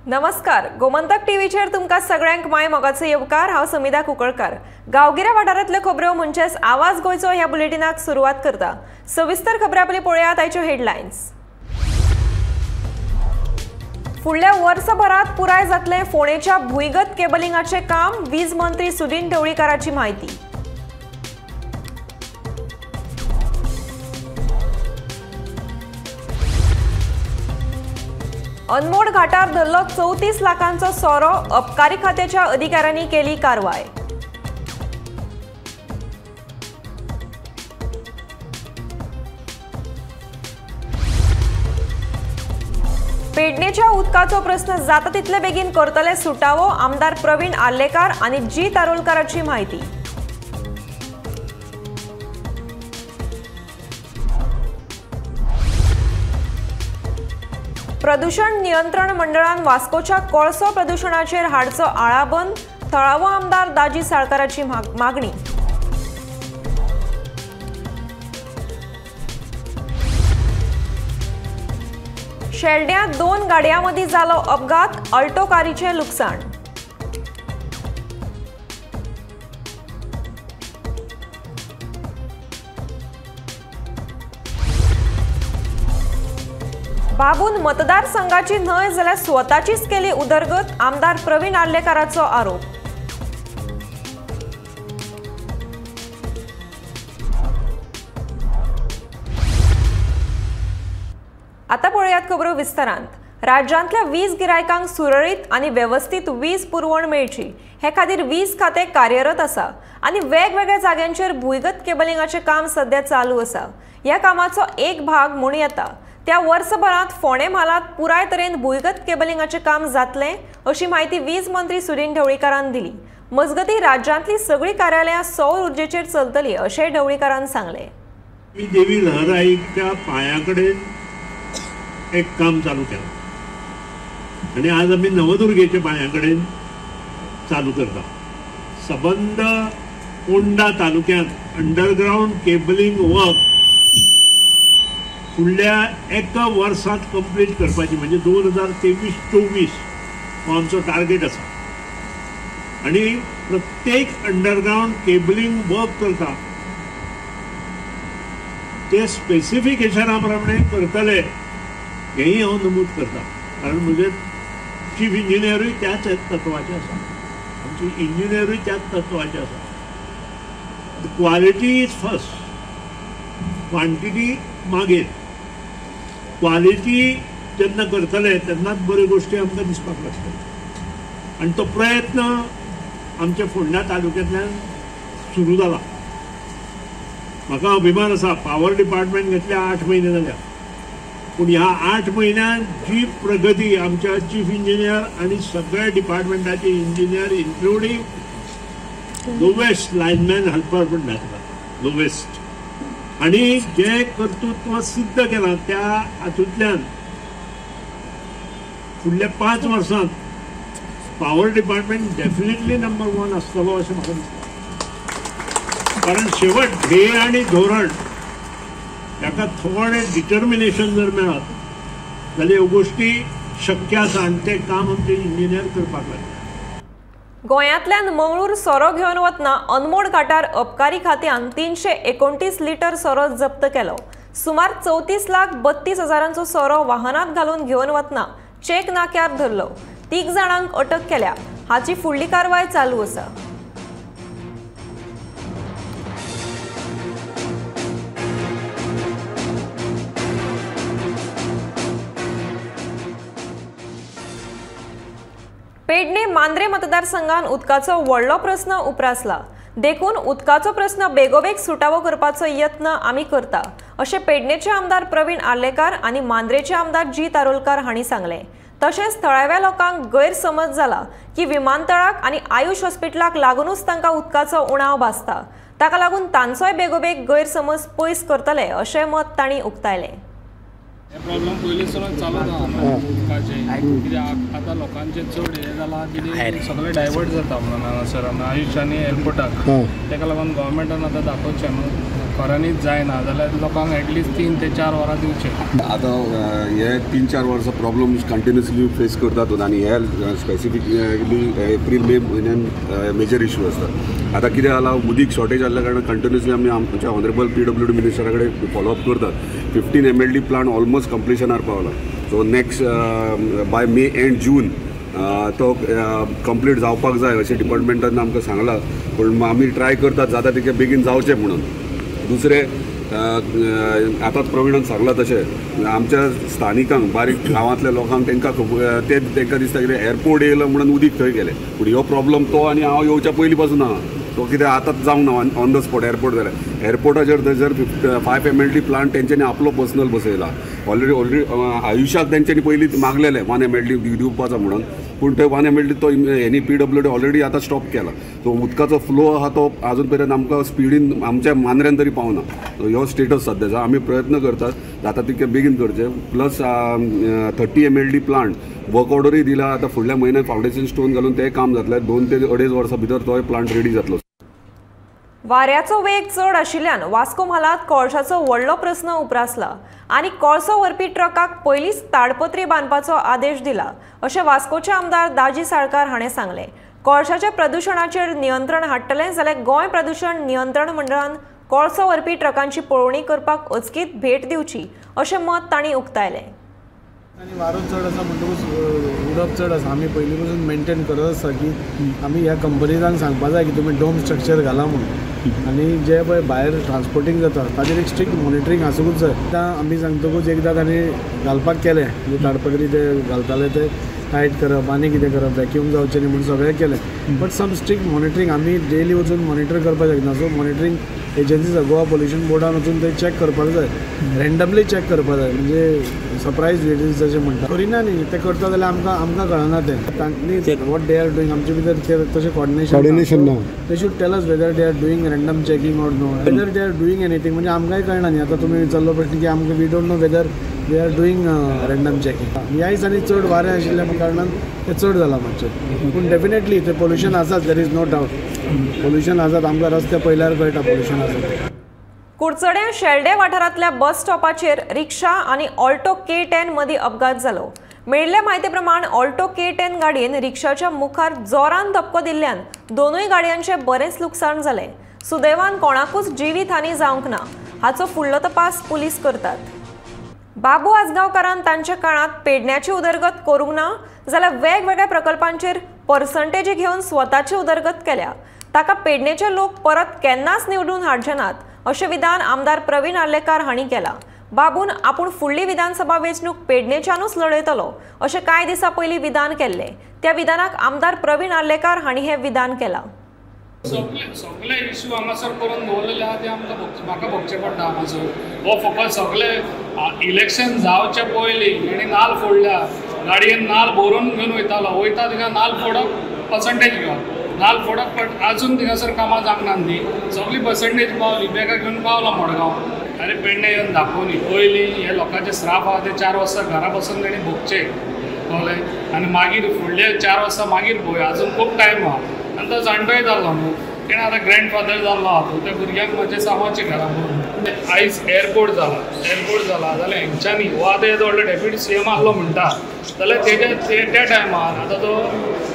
नमस्कार, गोमंतक टीव्हीचेर तुमकां सगळ्यांक my मोगाचो येवकार. हांव समिधा कुंकळकार. गांवगिऱ्या वाठारांतल्यो खबऱ्यो म्हणजेच आवाज गोंयचो ह्या बुलेटिनाक सुरवात करता. सविस्तर खबरां पयलीं पळोवया आयच्यो हेडलायन्स. फुडल्या वर्सभरात पुराय जातलें फोंडेच्या भुंयगत केबलिंगाचें काम, वीज मंत्री सुदिन ढवळीकाराची म्हायती. अनमोड घाटार धरलो 34 लाखांचो सोरो, अबकारी खात्याच्या अधिकाऱ्यांनी केली कारवाय. पेडणेच्या उदकाचो प्रस्न जाता तितले बेगीन करतले सुटावो, आमदार प्रवीण आर्लेकार आनी जी तारोलकाराची म्हायती. प्रदूषण नियंत्रण मंडळान वास्कोच्या कोळसो प्रदूषणाचेर हाडचो आळाबंद, थळावो आमदार दाजी साळकाराची मागणी. शेल्ड्यां 2 गाडयां मदीं जालो अपघात, अल्टो कारीचें लुकसाण. बाबून मतदारसंघाची न्हय जाल्यार स्वताचीच केली उदरगत, आमदार प्रवीण आर्लेकाराचो आरोप. आता पळोवयात खबरो विस्तारांत. राज्यांतल्या वीज गिरायकांक सुरळीत आनी वेवस्थीत वीज पुरवण मेळची हे खातीर वीज खातें कार्यरत आसा आनी वेगवेगळ्या जाग्यांचेर भुंयगत केबलिंगाचें काम सध्या चालू आसा. ह्या कामाचो एक भाग म्हूण येता त्या वर्सभरांत फोंडें म्हालांत पुराय तरेन भुंयगत केबलिंगाचें काम जातलें अशी म्हायती वीज मंत्री सुदिन ढवळीकारान दिली. मजगतीं राज्यांतली सगळीं कार्यालयां सौर उर्जेचेर चलतली अशेंय ढवळीकारान सांगलें. देवी लहराईच्या पांया कडेन एक काम चालू केलां आनी आज आमी नवदुर्गेच्या पांया कडेन चालू करता. सबंद पोंडा तालुक्यांत अंडरग्रावंड केबलिंग वर्क फुडल्या एका वर्सांत कंप्लीट करपाची, म्हणजे 2023-24 हो आमचो टार्गेट आसा. आनी प्रत्येक अंडरग्रावंड केबलिंग वर्क करता ते स्पेसिफिकेशना प्रमाणे करतले हेंय हांव नमूद करता, कारण म्हजे चीफ इंजिनियरूय त्याच तत्वाचे आसा, आमचे इंजिनियरूय त्याच तत्वाचे आसा. क्वालिटी is first, quantity मागीर. क्वालिटी जेन्ना करतले तेन्नाच बऱ्यो गोश्टी आमकां दिसपाक लागतले आनी तो प्रयत्न आमच्या फोंडा तालुक्यांतल्यान सुरू जाला. म्हाका अभिमान आसा, पावर डिपार्टमेंट घेतल्या 8 म्हयने जाल्या, पूण ह्या 8 म्हयन्यांत जी प्रगती आमच्या चीफ इंजिनियर आनी सगळ्या डिपार्टमेंटाचे engineer including lowest lineman helper पण घातला लोवेस्ट, आनी जे कर्तृत्व सिद्ध केलां त्या हातूंतल्यान फुडल्या 5 वर्सांत पावर डिपार्टमेंट डेफिनेटली नंबर 1 आसतलो अशें म्हाका दिसता. कारण शेवट ध्येय आनी धोरण ताका थोडें डिटर्मिनेशन जर मेळत जाल्यार ह्यो गोश्टी शक्य आसा आनी तें काम आमचे इंजिनियर करपाक लागले. गोंयांतल्यान मंगळूर सोरो घेवन वतना अनमोड घाटार अबकारी खात्यान 329 लिटर सोरो जप्त केलो. सुमार 34,32,000 सोरो वाहनांत घालून घेवन वतना चेक नाक्यार धरलो. 3 जाणांक अटक केल्या. हाची फुडली कारवाय चालू आसा. पेडणे मांद्रे मतदारसंघान उदकाचो व्हडलो प्रस्न उप्रासला, देखून उदकाचो प्रस्न बेगोबेग सुटावो करपाचो यत्न आमी करता अशें पेडणेचे आमदार प्रवीण आर्लेकार आनी मांद्रेचे आमदार जी तारोलकार हांणी सांगलें. तशेंच थळाव्या लोकांक गैरसमज जाला की विमानतळाक आनी आयुष हॉस्पिटलाक लागूनच तांकां उदकाचो उणाव भासता, ताका लागून तांचोय बेगोबेग गैरसमज पयस करतले अशें मत तांणी उक्तायलें. हे प्रॉब्लम पयलींसूनच चालू आहा उदकाचे, कित्याक आतां लोकांचे चड हें जालां कितें सगळें डायवर्ट जाता म्हणून हांगासर आयुष आनी एअरपोर्टाक, ताका लागून गोवोरमेंटान आतां दाखोवचें न्हू खऱ्यांनीच जायना जाल्यार लोकांक एटलिस्ट 3 ते 4 वरां दिवचें. आतां हे 3-4 वर्सां प्रॉब्लम्स कंटिन्युअसली फेस करतात आनी हे स्पेसिफिकली एप्रील मे म्हयन्यान मेजर इश्यू आसता. आतां कितें जालां, उदीक शॉर्टेज जाल्ल्या कारणान कंटिन्युअसली आमी आमच्या ऑनरेबल PWD मिनिस्टरा कडेन फॉलोअप करतात. 15 MLD plant almost कंप्लिशनार पावला. So next by May and June तो कंप्लीट जावपाक जाय अशें डिपार्टमेंटान आमकां सांगलां, पूण आमी ट्राय करतात जाता तितके बेगीन जावचें म्हणून. दुसरें आतांच प्रवीणान सांगलां तशें आमच्या स्थानिकांक बारीक गांवांतल्या लोकांक तांकां ते तांकां दिसता कितें एअरपोर्ट येयलो म्हणून उदीक थंय गेलें, पूण हो प्रॉब्लम तो आनी हांव येवच्या पयलीं पासून आहा. तो कितें आतांच जावंक ना ऑन the spot airport जाल्यार एअरपोर्टाचेर थंयसर 5 MLD plant तेंच्यांनी आपलो पर्सनल बसयला. ऑलरेडी आयुश्याक तेंच्यांनी पयलीं मागलेलें 1 MLD दिवपाचो म्हणून, पूण थंय 1 MLD तो हेनी PWD already आतां स्टॉप केला. सो उदकाचो फ्लो आहा तो आजून पर्यंत आमकां स्पिडीन आमच्या मांद्र्यान तरी पावना. सो ह्यो स्टेटस सद्याचो आमी प्रयत्न करतात जाता तितके बेगीन करचे. प्लस 30 MLD plant work ऑर्डरूय दिला. आतां फुडल्या म्हयन्यान फावंडेशन स्टोन घालून तें काम जातलें. 2 ते 2.5 वर्सां भितर तोय प्लांट रेडी जातलो. वाऱ्याचो वेग चड आशिल्ल्यान वास्को म्हालांत कोळशाचो व्हडलो प्रस्न उप्रासला आनी कोळसो व्हरपी ट्रकाक पयलींच ताडपत्री बांदपाचो आदेश दिला अशें वास्कोचे आमदार दाजी साळकार हाणें सांगलें. कोळशाच्या प्रदुशणाचेर नियंत्रण हाडटलें जाल्यार गोंय प्रदुशण नियंत्रण मंडळान कोळसो व्हरपी ट्रकांची पळोवणी करपाक अचकीत भेट दिवची अशें मत तांणी उक्तायलें. आनी वारो चड आसा म्हणटकूच उदक चड आसा. आमी पयलीं पासून मेनटेन करत आसता की आमी ह्या कंपनीजांक सांगपा जाय की तुमी डोम स्ट्रक्चर घाला म्हणून, आनी जे पळय भायर ट्रान्सपोर्टींग जाता ताजेर एक स्ट्रिक्ट मॉनिटरींग आसूंकूच जाय. आतां आमी सांगतकूच एकदां तांणी घालपाक केलें, म्हणजे ताडपत्री ते घालताले ते टायट करप आनी कितें करप, वॅक्यूम जावचें न्ही म्हूण सगळें केलें. बट सम स्ट्रिक्ट मॉनिटरींग आमी डेली वचून मॉनिटर करपाक शकना. So monitoring agencies Goa pollution बोर्डान वचून ते चॅक करपाक जाय, रँडमली चॅक करपाक जाय, म्हणजे सरप्रायज विजीट्स अशें म्हणटा. करिना न्ही ते करता जाल्यार आमकां आमकां कळना तें तांणी what they are doing. आमचे भितर तशें कॉर्डिनेशन ना. They should tell us whether they are doing random checking or no, whether they are doing anything. म्हणजे आमकांय कळना न्ही. आतां तुमी विचारलो प्रश्न की आमकां we don't know whether they are doing random checking. ह्या दिसांनी चड वारें आशिल्ल्या कारणान तें चड जालां मातशें, पूण डेफिनेटली तें पोल्युशन आसाच, there is no doubt. Pollution आसात, आमकां रस्ते पळयल्यार कळटा पोल्युशन आसा. कुडचडें शेल्डे वाठारांतल्या बस स्टॉपाचेर रिक्षा आनी ऑल्टो K10 मदीं अपघात जालो. मेळिल्ले म्हायती प्रमाण ऑल्टो K10 गाडयेन रिक्षाच्या मुखार जोरान धपको दिल्ल्यान दोनूय गाडयांचें बरेंच लुकसाण जालें. सुदैवान कोणाकूच जिवीत हानी जावंक ना. हाचो फुडलो तपास पुलीस करतात. बाबू आजगांवकारान तांच्या काळांत पेडण्याची उदरगत करूंक ना जाल्यार वेगवेगळ्या प्रकल्पांचेर पर्संटेजी घेवन स्वताची उदरगत केल्या. ताका पेडणेचे लोक परत केन्नाच निवडून हाडचे नात अशें विधान आमदार प्रवीण आर्लेकार हांणी केलां. बाबून आपूण फुडली विधानसभा वेंचणूक पेडणेच्यानूच लढयतलो अशें कांय दिसां पयलीं विधान केल्लें. त्या विधानाक आमदार प्रवीण आर्लेकार हांणी हें विधान केलां. सगळे इश्यू हांगासर करून दवरलेले आहा ते आमकां म्हाका भोगचें पडटा. हांगासर हो फकत सगळे इलेक्शन जावचे पयलीं हेणी नाल फोडल्या, गाडयेन नाल भरून घेवन वयतालो, वयता थिंगा नाल फोडप पर्संटेज घेवप, नाल फोडप, पण आजून थिंगासर कामां जावंक ना न्ही. सगळी पर्संटेज पावली, बॅगां घेवन पावलो मडगांव. आनी पेडणे येवन दाखोवनी पयलीं हे लोकांचे स्राप आहा ते 4 वर्सां घरा बसून तेणी भोगचे, कळ्ळें. आनी मागीर फुडले 4 वर्सां मागीर पळोवया, आजून खूब टायम आहा. आनी तो जाणटोय जाल्लो न्हू, तेणें आतां ग्रँडफादर जाल्लो आहा तो, त्या भुरग्यांक मातशें सांगचें घरा म्हणून. आयज एअरपोर्ट जाला, एअरपोर्ट जाला जाल्यार हेंच्यांनी हो आतां येदो व्हडलो डेप्युटी CM आहलो म्हणटा जाल्यार तेज्या त्या टायमार आतां तो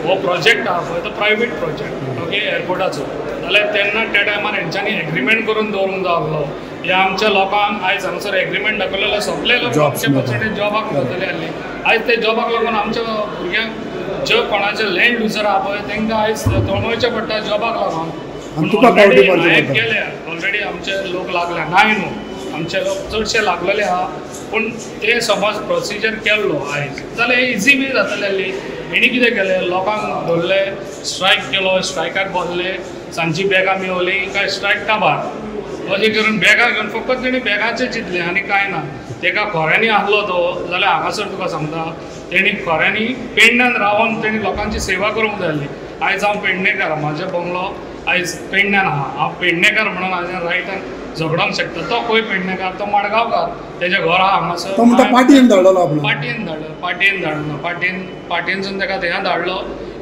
हो प्रोजेक्ट आहा पळय तो प्रायवेट प्रोजेक्ट, ओके, एअरपोर्टाचो, जाल्यार तेन्ना त्या टायमार हेंच्यांनी एग्रीमेंट करून दवरूंक जाय आहलो. ह्या आमच्या लोकांक आयज हांगासर एग्रीमेंट दाखयलें जाल्यार सगळे लोक आमचे पर्संटेज जॉबाक मेळटले आहले. आयज ते जॉबाक लागून आमच्या भुरग्यांक जे कोणाचे लँड लुजर आहा पळय तांकां आयज तळमळचें पडटा जॉबाक लागून. केल्या ऑलरेडी आमचे लोक लागले नाय न्हू, आमचे लोक चडशे लागलेले आहा, पूण ते समज प्रोसिजर केल्लो आयज जाल्यार इजी बी जातलें आहली. हेणी कितें केलें, लोकांक धरले, स्ट्रायक केलो, स्ट्रायकाक बसले, सांजची बॅगां मेवली काय स्ट्रायक काबार अशें करून बॅगां घेवन फकत तेणी बॅगांचें चिंतलें आनी कांय ना. तेका खऱ्यांनी आहलो तो जाल्यार हांगासर तुका सांगता तेणी खऱ्यांनी पेडण्यान रावन तेणी लोकांची सेवा करूंक जाय आहली. आयज हांव पेडणेकार, म्हाजो बंगलो आयज पेडण्यान आहा, हांव पेडणेकार म्हणून आयज रायटान झगडोंक शकता. तो खंय पेडणेकार, तो मडगांवकार, तेजें घर आहा हांगासर. पाटयेन धाडलो, पाटयेन धाडलो, पाटयेन धाडलो, पाटयेन पाटयेनसून तेका थंय धाडलो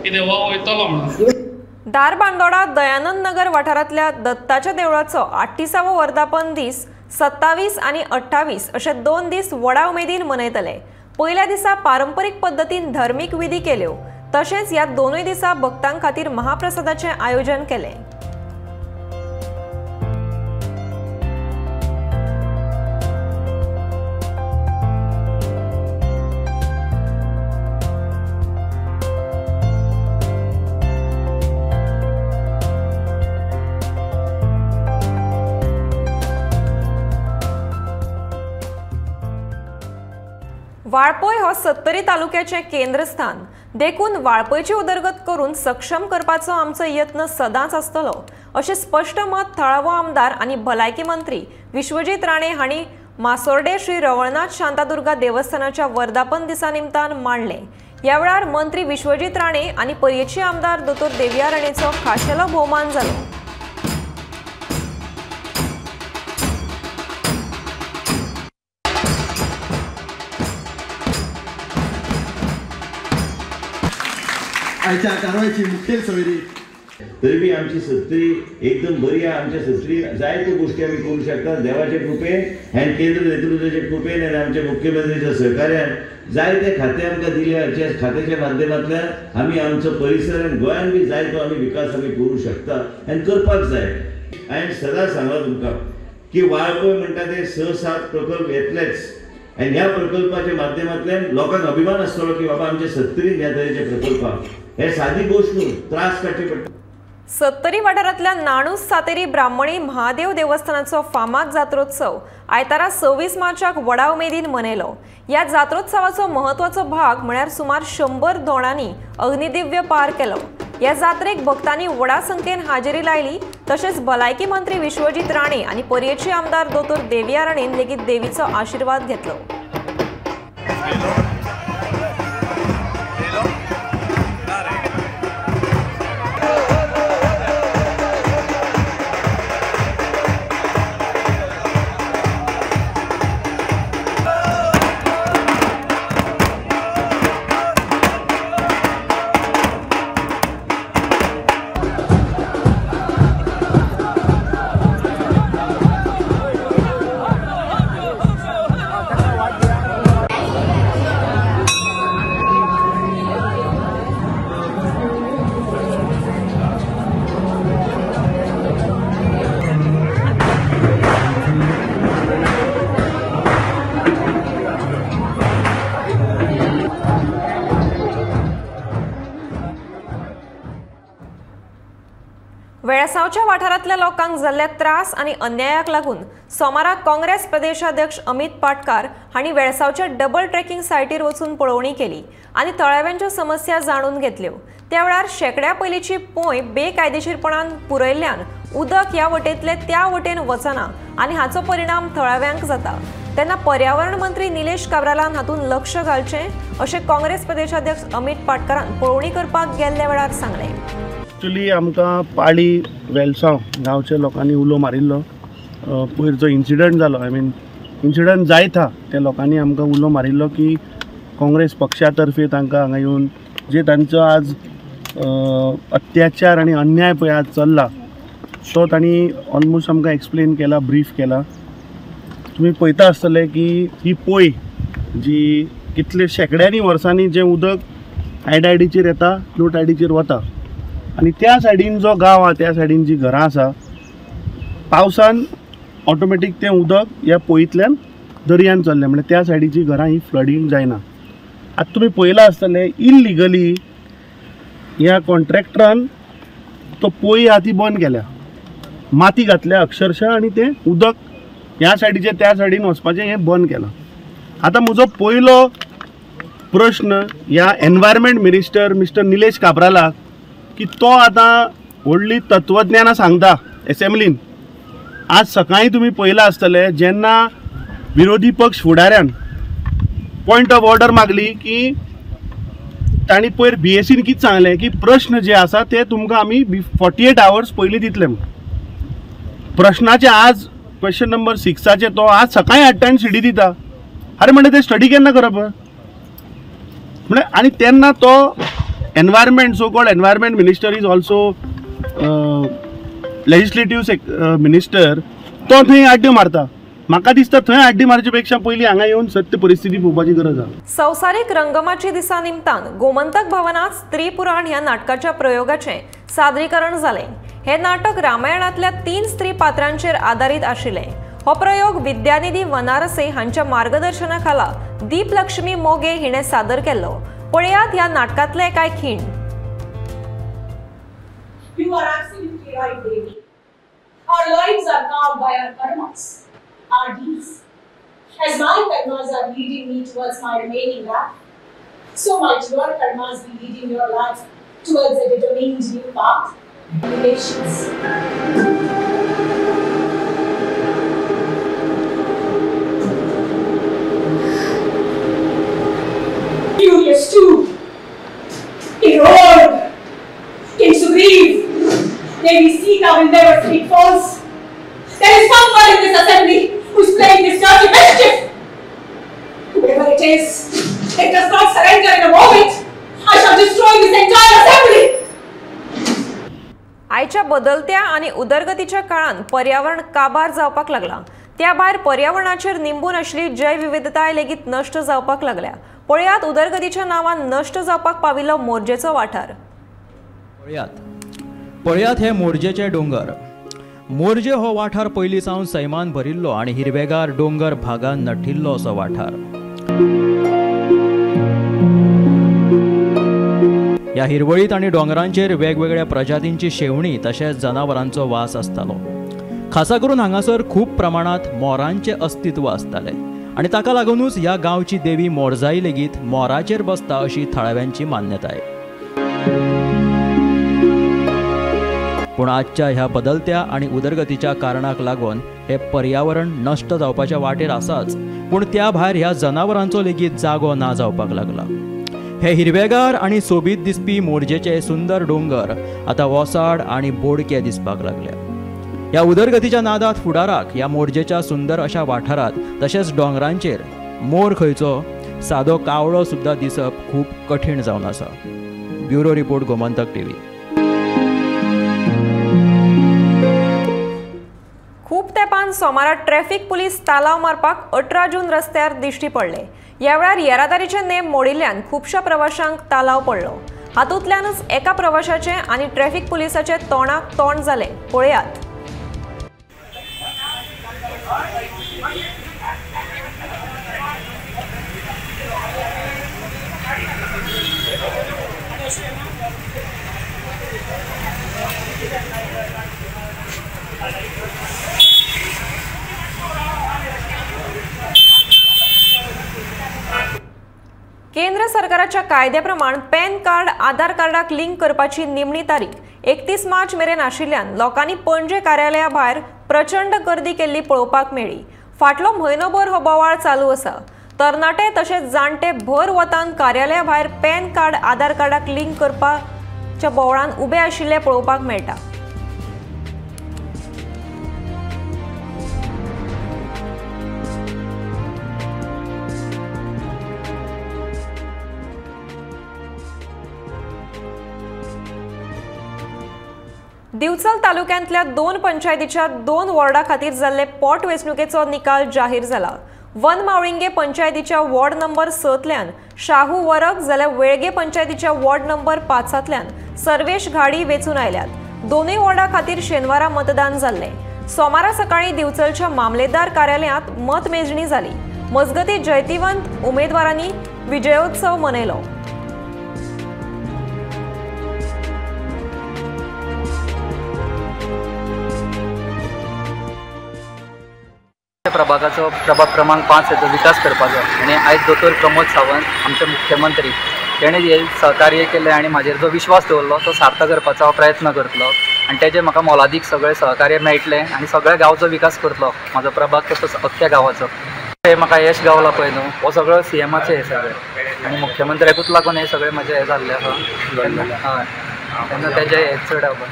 की देवा वयतलो म्हणून. धारबांदोडा दयानंद नगर वाठारांतल्या दत्ताच्या देवळाचो 38वो वर्धापन दीस 27 आनी 28 अशे 2 दीस व्हडा उमेदीन मनयतले. पयल्या दिसा पारंपरीक पद्दतीन धर्मीक विधी केल्यो, तशेंच ह्या दोनूय दिसा भक्तां खातीर महाप्रसादाचें आयोजन केलें. वाळपय हो सत्तरी तालुक्याचें केंद्रस्थान देखून वाळपयची उदरगत करून सक्षम करपाचो आमचो यत्न सदांच आसतलो अशें स्पश्ट मत थळावो आमदार आनी भलायकी मंत्री विश्वजीत राणे हांणी मासोर्डे श्री रवळनाथ शांतादुर्गा देवस्थानाच्या वर्धापन दिसा निमतान मांडलें. ह्या वेळार मंत्री विश्वजीत राणे आनी पर्येची आमदार दोतोर देविया राणेचो खाशेलो भोवमान जालो. आयच्या कारवायची मुखेल सोयरी तरी बी आमची सत्तरी एकदम बरी आहा. आमच्या सत्तरी जायत्यो गोष्टी आमी करूंक शकता देवाचे कृपेन आनी केंद्र नेतृत्वाचे कृपेन आनी आमच्या मुख्यमंत्रीच्या सहकार्यान जायते खाते आमकां दिले. ज्या खात्याच्या माध्यमांतल्यान आमी आमचो परिसर आनी गोंयान बी जायतो आमी विकास आमी करूंक शकता आनी करपाक जाय. हांवें सदां सांगलां तुमकां की वाळपय म्हणटा ते 6-7 प्रकल्प येतलेच आनी ह्या प्रकल्पाच्या माध्यमांतल्यान लोकांक अभिमान आसतलो की बाबा आमच्या सत्तरीन ह्या तरेचे प्रकल्प. हे सादी गोष्ट न्हू, त्रास काडचे पडटा. सत्तरी वाठारांतल्या नाणूस सातेरी ब्राह्मणी महादेव देवस्थानाचो फामाद जात्रोत्सव आयतारा 26 मार्चाक व्हडा उमेदीन मनयलो. ह्या जात्रोत्सवाचो म्हत्वाचो भाग म्हळ्यार सुमार 100 दोणांनी अग्निदिव्य पार केलो. ह्या जात्रेक भक्तांनी व्हडा संख्येन हाजेरी लायली. तशेंच भलायकी मंत्री विश्वजीत राणे आनी पर्येची आमदार दोतोर देविया राणेन लेगीत देवीचो आशिर्वाद घेतलो. वेळसावच्या वाठारांतल्या लोकांक जाल्ल्या त्रास आनी अन्यायाक लागून सोमाराक काँग्रेस प्रदेशाध्यक्ष अमित पाटकार हांणी वेळसावच्या डबल ट्रेकिंग सायटीर वचून पळोवणी केली आनी थळाव्यांच्यो समस्या जाणून घेतल्यो. त्या वेळार शेकड्या पयलींची पोंय बेकायदेशीरपणान पुरयल्ल्यान उदक ह्या वटेंतले त्या वटेन वचना आनी हाचो परिणाम थळाव्यांक जाता. तेन्ना पर्यावरण मंत्री निलेश काब्रालान हातूंत लक्ष घालचें अशें काँग्रेस प्रदेशाध्यक्ष अमित पाटकारान पळोवणी करपाक गेल्ल्या वेळार सांगलें. एक्चुली आमकां पाळी वेलसांव गांवच्या लोकांनी उलो मारिल्लो. पयर जो इन्सिडंट जालो, I mean incident जायत आहा, त्या लोकांनी आमकां उलो मारिल्लो की काँग्रेस पक्षा तर्फे तांकां हांगा येवन जे तांचो आज अत्याचार आनी अन्याय पळय आज चल्ला तो तांणी ऑलमोस्ट आमकां एक्सप्लेन केला, ब्रीफ केला. तुमी पळयता आसतले की ही पोय जी कितले शेंकड्यांनी वर्सांनी जें उदक हाय टायडीचेर येता, लो टायडीचेर वता आनी त्या सायडीन जो गांव आहा त्या सायडीन जी घरां आसा पावसान ऑटोमॅटीक तें उदक ह्या पोयींतल्यान दर्यान चल्लें, म्हणल्यार त्या सायडीची घरां ही फ्लडींग जायना. आतां तुमी पळयलां आसतलें इल्लिगली ह्या कॉन्ट्रॅक्टरान तो पोय आहा ती बंद केल्या, माती घातल्या अक्षरशः आनी तें उदक ह्या सायडीचें त्या सायडीन वचपाचें हें बंद केलां. आतां म्हजो पयलो प्रश्न ह्या एनवायरमेंट मिनिस्टर मिस्टर निलेश काब्रालाक की तो आतां व्हडली तत्वज्ञानां सांगता एसेंब्लीन. आज सकाळीं तुमी पळयलां आसतलें जेन्ना विरोधी पक्ष फुडाऱ्यान पॉयंट ऑफ ऑर्डर मागली की तांणी पयर बीएसीन कितें सांगलें की प्रश्न जे आसा ते तुमकां आमी 48 आवर्स पयलीं दितले म्हूण. प्रश्नाचे आज क्वेश्चन नंबर 6 तो आज सकाळीं हाडटा आनी सीडी दिता. अरे म्हणटा ते स्टडी केन्ना करप म्हणल्यार? आनी तेन्ना तो environment, so called environment minister is also legislative minister तो थंय आड्ड्यो मारता. म्हाका दिसता थंय आड्डी मारचे पेक्षा पयलीं हांगा येवन सत्य परिस्थिती पळोवपाची गरज आसा. संवसारीक रंगमाची दिसा निमतान गोमंतक भवनात स्त्री पुराण ह्या नाटकाच्या प्रयोगाचें सादरीकरण जालें. हे नाटक रामायणांतल्या 3 स्त्री पात्रांचेर आदारीत आशिल्लें. हो प्रयोग विद्यानिधी वनारसे हांच्या मार्गदर्शना खाला दीपलक्ष्मी मोगे हिणें सादर केल्लो. पळयात ह्या नाटकांतले कांय खीण. You are absolutely right, Devi. Our lives are carved by our karmas, our deeds. As my karmas are leading me towards my remaining life, so might your karmas be leading your life towards a determined new path. Patience. Furious too. He roared. King Sugriv, Devi Sita will never speak false. There is someone in this assembly who's playing this dirty mischief. Whoever it is, it does not surrender in a moment. I shall destroy this entire assembly. आयच्या बदलत्या आणि उदरगतीच्या काळान पर्यावरण काबार जावपाक लागला. त्या भायर पर्यावरणाचेर निंबून आशिल्ली जैवविविधताय लेगीत नश्ट जावपाक लागल्या. पळयात उदरगतीच्या नांवान नश्ट जावपाक पाविल्लो मोरजेचो वाठार. पळयात हे मोरजेचे दोंगर. मोरजे हो वाठार पयलीं सावन सैमान भरिल्लो आनी हिरवेगार दोंगर भागान नटिल्लो असो वाठार. ह्या हिरवळीत आनी दोंगरांचेर वेगवेगळ्या प्रजातींची शेवणी तशेंच जनावरांचो वास आसतालो. खासा करून हांगासर खूब प्रमाणांत मोरांचें अस्तित्व आसतालें आनी ताका लागूनच ह्या गांवची देवी मोरजाई लेगीत मोराचेर बसता अशी थळाव्यांची मान्यताय. पूण आजच्या ह्या बदलत्या आनी उदरगतीच्या कारणाक लागून हे पर्यावरण नश्ट जावपाच्या वाटेर आसाच, पूण त्या भायर ह्या जनावरांचो लेगीत जागो ना जावपाक लागला. हे हिरवेगार आनी सोबीत दिसपी मोरजेचे सुंदर दोंगर आतां ओसाड आनी बोडके दिसपाक लागल्या. ह्या उदरगतीच्या नादात फुडाराक ह्या मोरजेच्या सुंदर अशा वाठारांत तशेंच दोंगरांचेर मोर खंयचो सादो कावळो सुद्दां दिसप खूब कठीण जावन आसा. Bureau report, Gomantak TV. खूब तेंपान सोमारा ट्रॅफिक पुलीस तालाव मारपाक 18 जून रस्त्यार दिश्टी पडले. ह्या वेळार येरादारीचे नेम मोडिल्ल्यान खुबश्या प्रवाशांक तालाव पडलो. हातूंतल्यानच एका प्रवाशाचें आनी ट्रॅफिक पुलिसाचें तोंडाक तोंड जालें. पळयात. केंद्र सरकाराच्या कायद्याप्रमाण पॅन कार्ड आधार कार्डाक लिंक करपाची निमणी तारीख 31 मार्च मेरेन आशिल्ल्यान लोकांनी पणजे कार्यालया भायर प्रचंड गर्दी केल्ली पळोवपाक मेळ्ळी. फाटलो म्हयनोभर हो बोवाळ चालू आसा. तरणाटे तशेंच जाणटे भर वतान कार्यालया भायर पॅन कार्ड आधार कार्डाक लिंक करपाच्या बोवाळान उबे आशिल्ले पळोवपाक मेळटा. दिवचल तालुक्यांतल्या 2 पंचायतीच्या 2 वॉर्डा खातीर जाल्ले पोट वेंचणुकेचो निकाल जाहीर जाला. वन मावळिंगे पंचायतीच्या वॉर्ड नंबर 6तल्यान शाहू वरक जाल्यार वेळगे पंचायतीच्या वॉर्ड नंबर 5तल्यान सर्वेश घाडी वेंचून आयल्यात. दोनूय वॉर्डा खातीर शेनवारा मतदान जाल्लें. सोमारा सकाळीं दिवचलच्या मामलेदार कार्यालयांत मतमेजणी जाली. मजगतीं जैतिवंत उमेदवारांनी विजयोत्सव मनयलो. प्रभागाचो प्रभाग क्रमांक 5 हेचो विकास करपाचो आनी आयज दोतोर प्रमोद सावंत आमचे मुख्यमंत्री तेणें हे सहकार्य केलें आनी म्हाजेर जो विश्वास दवरलो तो सार्थ करपाचो हांव प्रयत्न करतलो आनी तेजें म्हाका मोलादीक सगळें सहकार्य मेळटलें आनी सगळ्या गांवचो विकास करतलो. म्हाजो प्रभाग तसोच अख्ख्या गांवाचो. हें म्हाका यश गावलां पळय न्हू हो सगळो सीएमाचें हें सगळें आनी मुख्यमंत्र्याकूच लागून हें सगळें म्हाजें हें जाल्लें आसा. हय, तेन्ना तेजें हें चड आभार.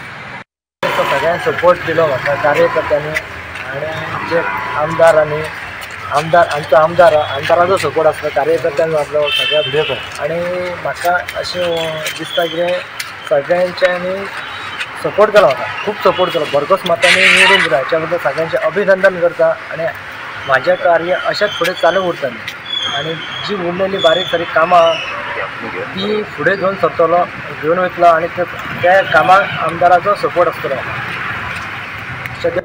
सगळ्यांनी सपोर्ट दिलो म्हाका कार्यकर्त्यांनी आनी आमचे आमदार आनी आमदार आमचो आमदार आमदाराचो सपोर्ट आसलो कार्यकर्त्यांचो आसलो सगळ्या. आनी म्हाका अशें दिसता कितें सगळ्यांच्यांनी सपोर्ट केलो म्हाका, खूब सपोर्ट केलो, भरघोस मतांनी निवडून दिला. हाच्या बद्दल सगळ्यांचें अभिनंदन करता आनी म्हाजें कार्य अशेंच फुडें चालू उरतलें आनी जी उरलेली बारीक सारीक कामां ती फुडें घेवन सरतलो, घेवन वयतलो आनी त्या कामाक आमदाराचो सपोर्ट आसतलो.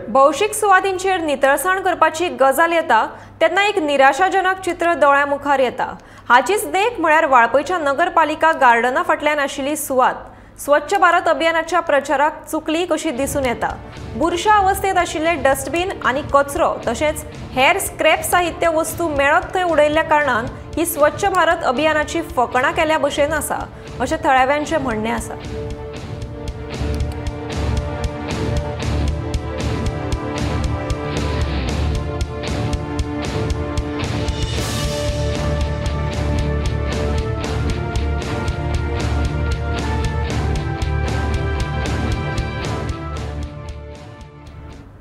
भौशीक सुवातींचेर नितळसाण करपाची गजाल येता तेन्ना एक निराशाजनक चित्र दोळ्या मुखार येता. हाचीच देख म्हळ्यार वाळपयच्या नगरपालिका गार्डना फाटल्यान आशिल्ली सुवात स्वच्छ भारत अभियानाच्या प्रचाराक चुकली कशी दिसून येता. बुरशा अवस्थेत आशिल्ले डस्टबीन आनी कचरो तशेंच हेर स्क्रॅप साहित्य वस्तू मेळत थंय उडयल्ल्या कारणान ही स्वच्छ भारत अभियानाची फकणां केल्या भशेन आसा अशें थळाव्यांचें म्हणणें आसा.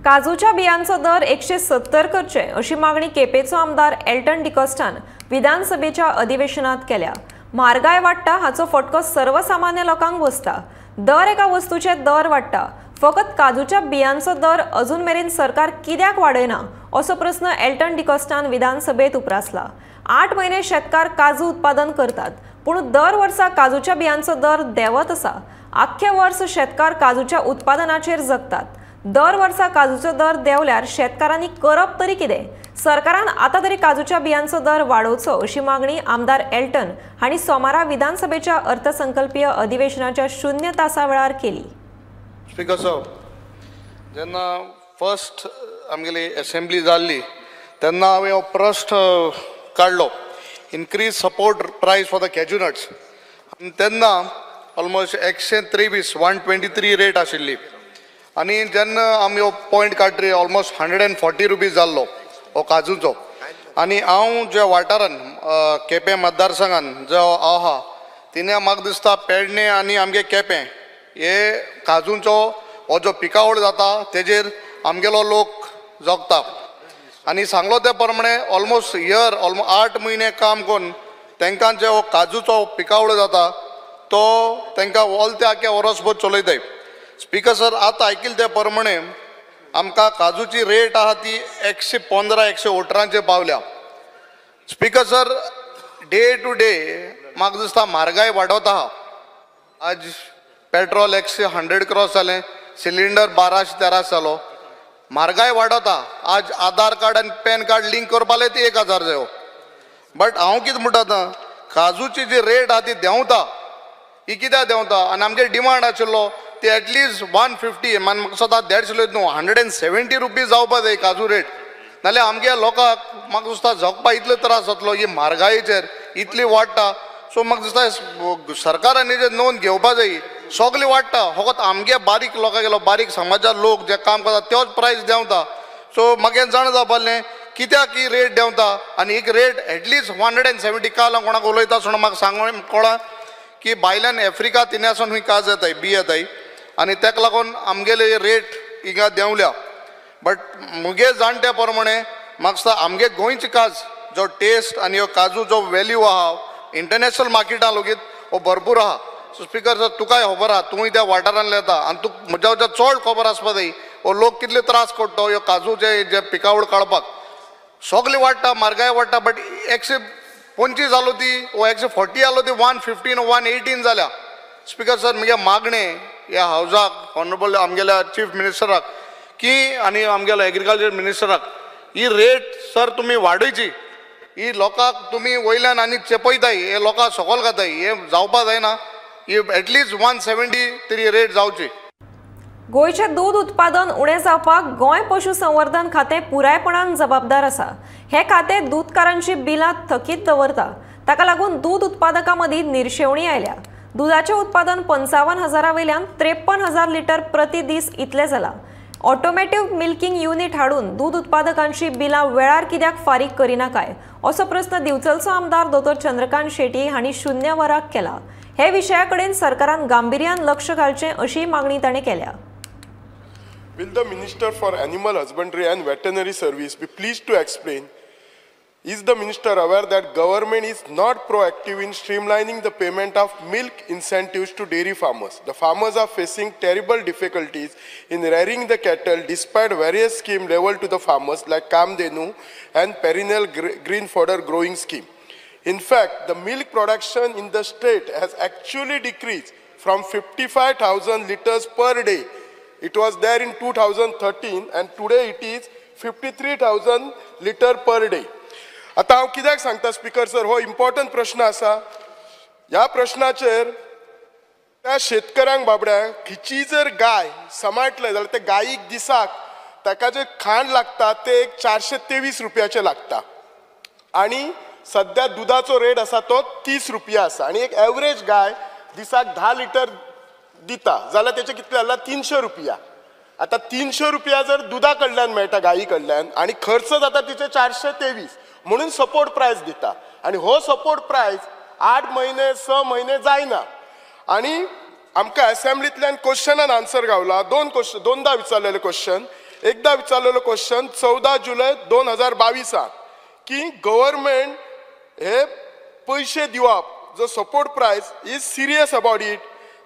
काजूच्या बियांचो दर 170 करचे अशी मागणी केपेचो आमदार एल्टन डिकॉस्टान विधानसभेच्या अधिवेशनात केल्या. म्हारगाय वाडटा हाचो फटको सर्वसामान्य लोकांक बसता. दर एका वस्तूचे दर वाडटा, फकत काजूच्या बियांचो दर अजून मेरेन सरकार कित्याक वाडयना असो प्रस्न एल्टन डिकॉस्टान विधानसभेत उप्रासला. 8 म्हयने शेतकार काजू उत्पादन करतात, पूण दर वर्सा काजूच्या बियांचो दर देंवत आसा. आख्खे वर्स शेतकार काजूच्या उत्पादनाचेर जगतात. दर वर्सा काजूचो दर देंवल्यार शेतकारांनी करप तरी कितें? सरकारान आतां तरी काजूच्या बियांचो दर वाडोवचो अशी मागणी आमदार एल्टन हांणी सोमारा विधानसभेच्या अर्थसंकल्पीय अधिवेशनाच्या 0 तासा वेळार केली. स्पीकर साहब, जेन्ना फर्स्ट आमगेली एसेंब्ली जाल्ली तेन्ना हांवें हो प्रश्न काडलो, increase support price for the cashew nuts. आनी तेन्ना ऑलमोस्ट 123 123 रेट आशिल्ली आनी जेन्ना आमी हो पॉयंट काडली ऑलमोस्ट 140 रुपीज जाल्लो हो काजूचो. आनी हांव ज्या वाठारान केपें मतदारसंघान जो हांव आहा तिणें म्हाका दिसता पेडणे आनी आमगे केपें हे काजूंचो हो जो पिकावळ जाता तेजेर आमगेलो लोक जगता. आनी सांगलो ते प्रमाणे ऑलमोस्ट इयर ऑलमोस्ट 8 म्हयने काम करून तांकां जे हो काजूचो पिकावळ जाता तो तांकां ऑल ते आख्या वर्सभर चलयताय. स्पीकर सर, आतां आयकिल्लें ते प्रमाणे आमकां काजूची रेट आहा ती 115 118 पावल्या. Speaker sir, day to day म्हाका दिसता म्हारगाय वाडत आहा. आज पेट्रोल 100 क्रॉस जालें, सिलिंडर 1200-1300 जालो, म्हारगाय वाडत आहा. आज आधार कार्ड आनी पॅन कार्ड लिंक करपाक ती 1000 जायो. बट हांव कितें म्हणटा आतां, काजूची जी रेट आहा ती देंवता, ही कित्याक देंवता? आनी आमगे डिमांड आशिल्लो ती एटलिस्ट 150, म्हाका सदां 150 न्हू 170 रुपीज जावपा जाय काजू रेट. नाल्यार आमगे लोकांक म्हाका दिसता जगपा इतलो त्रास जातलो, ही म्हारगायेचेर इतली वाडटा. सो म्हाका दिसता सरकारान हेजेर नोंद घेवपा जाय. सगळें वाडटा, फकत आमगे बारीक लोकां गेलो, बारीक समाजा लोक जे काम करता त्योच प्रायस देंवता. सो म्हाका जाणा जावपा कित्याक ही रेट देंवता आनी एक रेट एटलिस्ट 170. काल हांव कोणाक उलयता आसतना म्हाका सांगून कळ्ळां की भायल्यान आफ्रिका तिन्यासून ही काज येताय, बी येताय आनी ताका लागून आमगेले रेट हिंगा देंवल्या. बट मुगे जाणट्या प्रमाणे म्हाका दिसता आमगे गोंयची काज जो टेस्ट आनी हो काजू जो वेल्यू आहा इंटरनॅशनल मार्केटान लेगीत हो भरपूर आहा. सो स्पीकर सर, तुकाय खबर आहा, तूंय त्या वाठारांतले येता आनी तुका म्हज्या वयल्या चड खबर आसपा जाय हो लोक कितले त्रास काडटा ह्यो काजूचे जे पिकावळ काडपाक. सगळें वाडटा, म्हारगाय वाडटा, बट 125 जालो ती वो 140 जालो ती 115 118 जाल्या. स्पीकर सर, म्हगे मागणें ह्या हावजाक, ऑनरेबल आमगेल्या चीफ मिनिस्टराक की आनी आमगेल्या एग्रीकल्चर मिनिस्टराक, ही रेट सर तुमी वाडयची. ही लोकांक तुमी वयल्यान आनी चेपयताय, हे लोकांक सकयल घाताय, हे जावपा जायना. ही एटलिस्ट 170 तरी रेट जावची. गोंयचें दूद उत्पादन उणें जावपाक गोंय पशुसंवर्धन खातें पुरायपणान जबाबदार आसा. हें खातें दूदकारांची बिलां थकीत दवरता, ताका लागून दूद उत्पादकां मदीं निर्शेवणी आयल्या. दुदाचें उत्पादन 55,000 वयल्यान 53,000 लिटर प्रति दीस इतलें जालां. ऑटोमेटीव मिल्किंग युनिट हाडून दूद उत्पादकांची बिलां वेळार कित्याक फारीक करिना काय असो प्रस्न दिवचलचो आमदार दोतोर चंद्रकांत शेट्ये हांणी 0 वराक केला. हे विशया कडेन सरकारान गांभिर्यान लक्ष घालचें अशी मागणी ताणें केल्या. Will the Minister for Animal Husbandry and Veterinary Service be pleased to explain Is the minister aware that government is not proactive in streamlining the payment of milk incentives to dairy farmers? The farmers are facing terrible difficulties in rearing the cattle despite various schemes leveled to the farmers like Kamdhenu and perennial green fodder growing scheme. In fact, the milk production in the state has actually decreased from 55,000 liters per day. It was there in 2013 and today it is 53,000 liter per day. आतां हांव कित्याक सांगता speaker sir, हो important प्रश्न आसा. ह्या प्रश्नाचेर त्या शेतकऱ्यांक बाबड्यांक खंयची जर गाय सांबाळटले जाल्यार त्या गायीक दिसाक ताका जे खाण लागता ते एक 423 रुपयाचें लागता आनी सद्या दुदाचो रेट आसा तो 30 रुपया आसा आनी एक एवरेज गाय दिसाक 10 लिटर दिता जाल्यार तेचे कितले जाला 300 रुपया. आतां 300 रुपया जर दुदा कडल्यान मेळटा गायी कडल्यान आनी खर्च जाता तिचे 423, म्हणून सपोर्ट प्रायस दिता आनी हो सपोर्ट प्रायस 8 म्हयने 6 म्हयने जायना. आनी आमकां असेंब्लींतल्यान क्वेश्चनान आन्सर गावला, दोनदा विचारलेले क्वेश्चन. एकदा विचारलेलो क्वेश्चन 14 जुलय 2022 की गव्हर्मेंट हे पयशे दिवप जो support price is serious about it,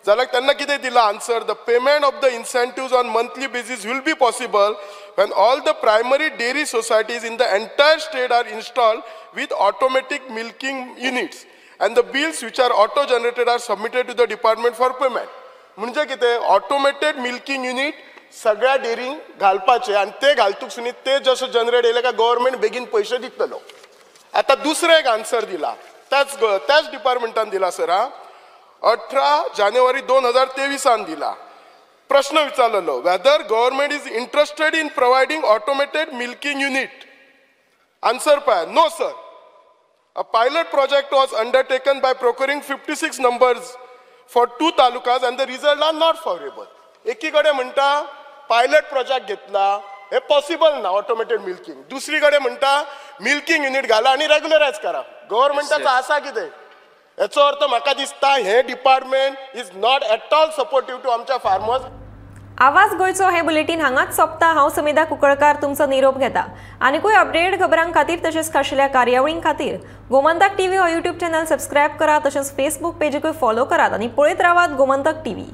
जाल्यार तेन्ना कितें दिलां answer, the payment of the incentives on monthly basis will be possible when all the primary dairy societies in the entire state are installed with automatic milking units and the bills which are auto generated are submitted to the department for payment. म्हणजे कितें, automated milking unit सगळ्या डेअरींक घालपाचे आनी ते घालतूक सुनी ते जशें generate येयले काय गव्हर्मेंट बेगीन पयशे दितलो. आतां दुसरें एक आन्सर दिला त्याच डिपार्टमेंटान दिला सर, 18 जानेवारी 2023 दिला. प्रश्न विचारलेलो whether government is interested in providing automated milking unit. Answer पळय, no sir. A pilot project was undertaken by procuring 56 numbers for 2 talukas and the result are not favourable. एकी कडेन म्हणटा पायलट प्रोजेक्ट घेतला, हे possible ना automated milking, दुसरी कडेन म्हणटा मिल्किंग युनिट घाला आनी रेगुलरायज करा. गव्हर्मेंटाचो आसा कितें? हेचो अर्थ म्हाका दिसता हे department is not at all supportive to आमच्या फार्मर्स. आवाज गोंयचो हे बुलेटीन हांगाच सोंपता. हांव समिधा कुंकळकार तुमचो निरोप घेता. आनीकूय अपडेट खबरां खातीर तशेंच खाशेल्या कार्यावळीं खातीर गोमंतक टीव्ही हो यूट्यूब चॅनल सबस्क्रायब करात, तशेंच फेसबूक पेजीकूय फॉलो करात आनी पळयत रावात गोमंतक टीव्ही.